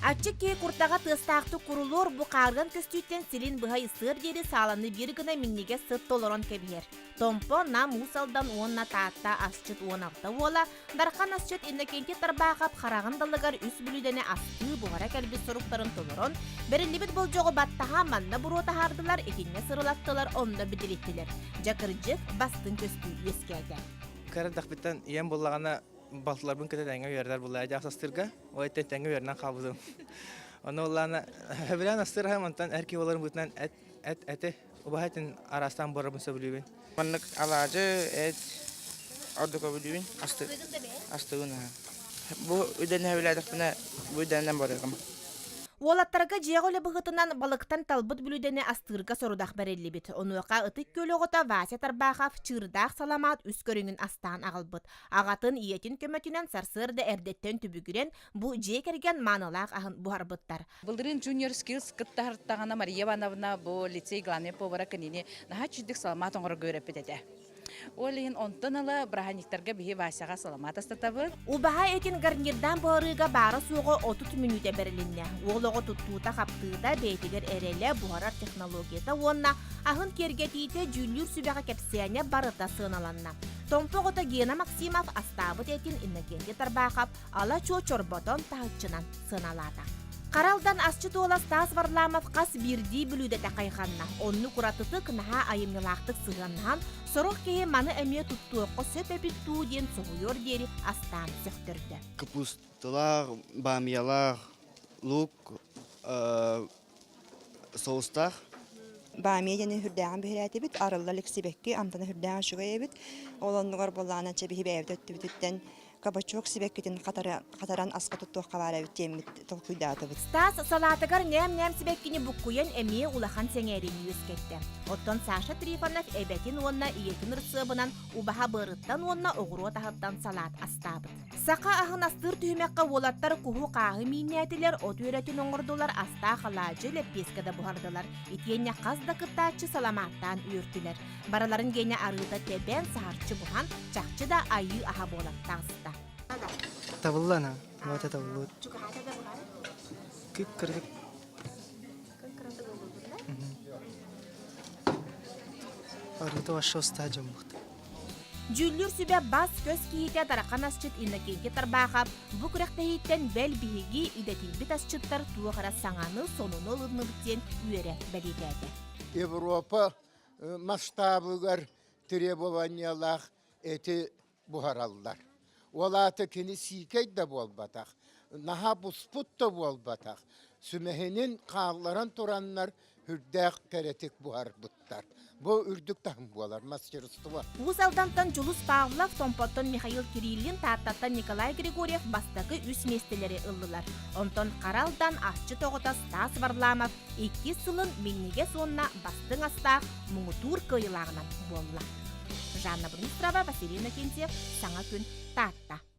Аччык киһи куртаҕа тыастаахтык курулуур бу хаарыан көстүүттэн силин быһа ысыар диэри сааланы биир гына минньигэс сыт толорон кэбиһэр. Томпо, Нам, Уус Алдан уонна Таатта асчыт 16 уола, Дархан асчыт Иннокентий Тарбаахап хараҕын далыгар үс бүлүүдэни астыы буһара кэлбит соруктарын толорон, бэриллибит болдьоҕу баттаһа манна буруо таһаардылар, итиннэ сырылаттылар, онно бидилиттилэр. Дьэ кырдьык, бастыҥ көстүү үөскээтэ. Кыра эрдэхпиттэн ийэм буллаҕына балтыларбын кытта тэҥҥэ үөрдэр буллаҕа дьаах астыырга. Ол эттэн тэҥҥэ үөрэнэн хаалбытым. Ону улаана сөбүлээн астыыр аһым, онтон эр киһи буоларым быһыытынан эт, эт, эти убаһа этин араастаан буорарбын сөбүлүүбүн. Маннык алаадьы, эт ордук өбүлүүбүн, асты, астыыбын аһа. Бу үдэнэ сөбүлээтэхпинэ, бу үдэнэн барыаҕым. Уолаттарга дьиэҕэ үлэ быһыытынан балыктан талбыт бүлүүдэни астыырга сорудах бэриллибит. Онуоха Ытык Күөл оҕото Вася Тарбахов чыырдаах саламаат үс көрүҥүн астаан аҕалбыт. Аҕатын, ийэтин көмөтүнэн сарсыарда эрдэттэн түбүгүрэн, бу дьиэ кэргэн маанылаах аһын буһарбыттар. Былырыын Junior Skills кыттаһартаҕына Мария Ивановна бу лицей главный повара кинини наһаа үчүгдүк саламаат оҥорорго үөрэппит этэ. Ол иһин онтон ыла бырааһынньыктарга биһи Васяҕа саламаат астатабыт. Убаһа этин гарнирдаан буһарыыга баара-суоҕа 30 мүнүүтэ бэрилиннэ. Уол оҕо туттуута-хаптыыта, бэйэтигэр эрэлэ, буһарар технологията уонна аһын киэргэтиитэ дьүүллүүр сүбэҕэ кэпсээнэ барыта сыаналанна. Томпо оҕото Гена Максимов астаабыт этин Иннокентий Тарбахов ала-чуо чорботон таһыччынан сыаналаата. Хара Алдан асчыт уола Стас Варламов хас биирдии бүлүүдэтэ хайҕанна. Оннук уратытык, наһаа айымньылаахтык сыһыаннаһан, сорох киһи маны эмиэ туттуохха сөп эбит дуу диэн соһуйуор диэри астаан сөхтөрдө. Капусталаах, баамыйалаах, лук, соустаах. Баамыйа диэни сүрдээҕин биһирээтибит, арылла илик сибэкки амтана сүрдээх үчүгэй эбит. Ол оннугар буоллаҕына чэ биһи бэйэбит өттүбүтүттэн кабачок сибэккитин хатаран аска туттуохха баар эбит диэммит толкуйдаатыбыт. Стас салаатыгар нээм-нээм сибэккини буккуйан эмиэ улахан сэҥээриини үөскэттэ. Оттон Саша Трифонов эбэтин уонна ийэтин ырысыабынан убаһа быарыттан уонна оҕуруот аһыттан салаат астаабыт. Саха аһын астыыр түһүмэххэ уолаттар куһу-хааһы мииннээтилэр, от үөрэтин оҥордулар, астаах алаадьы, лэппиэскэ да буһардылар. Итиэннэ хас да кыттааччы саламааттаан үөртүлэр. Барыларын гиэнэ арыыта тэбэн, саһарчы буһан, чахчы да айыы аһа буолан таҕыста. Табыллана, вот это вот. Кып-кырдык. Арыыта вообще устаа дьоммут. Дьүүллүүр сүбэ бас-көс киһитэ Тарахан асчыт Иннокентий Тарбаахап бу күрэхтэһииттэн бэл биһиги идэтийбит асчыттар туох эрэ саҥаны, сонуну ылынныбыт диэн үөрэ бэлиэтээтэ. Европа масштабыгар требованиялаах эти буһараллар. Ол аата кини сиикэй да буолбатах, наһаа буспут да буолбатах, сүмэһинин хаалларан тураннар үрдээх кэрэтик буһарбыттар. Бу үрдүк таһым буолар мастерство. Уус Алдантан Дьулус Павлов, Томпоттон Михаил Кириллин, Тааттаттан Николай Григорьев бастакы үс миэстэлэри ыллылар. Онтон Хара Алдан асчыт оҕото Стас Варламов иккис сылын минньигэс уонна бастыҥ астаах муҥутуур кыайыылааҕынан буолла. Жанна Бурмистрова, Василий Иннокентьев, Саҥа күн, Таатта.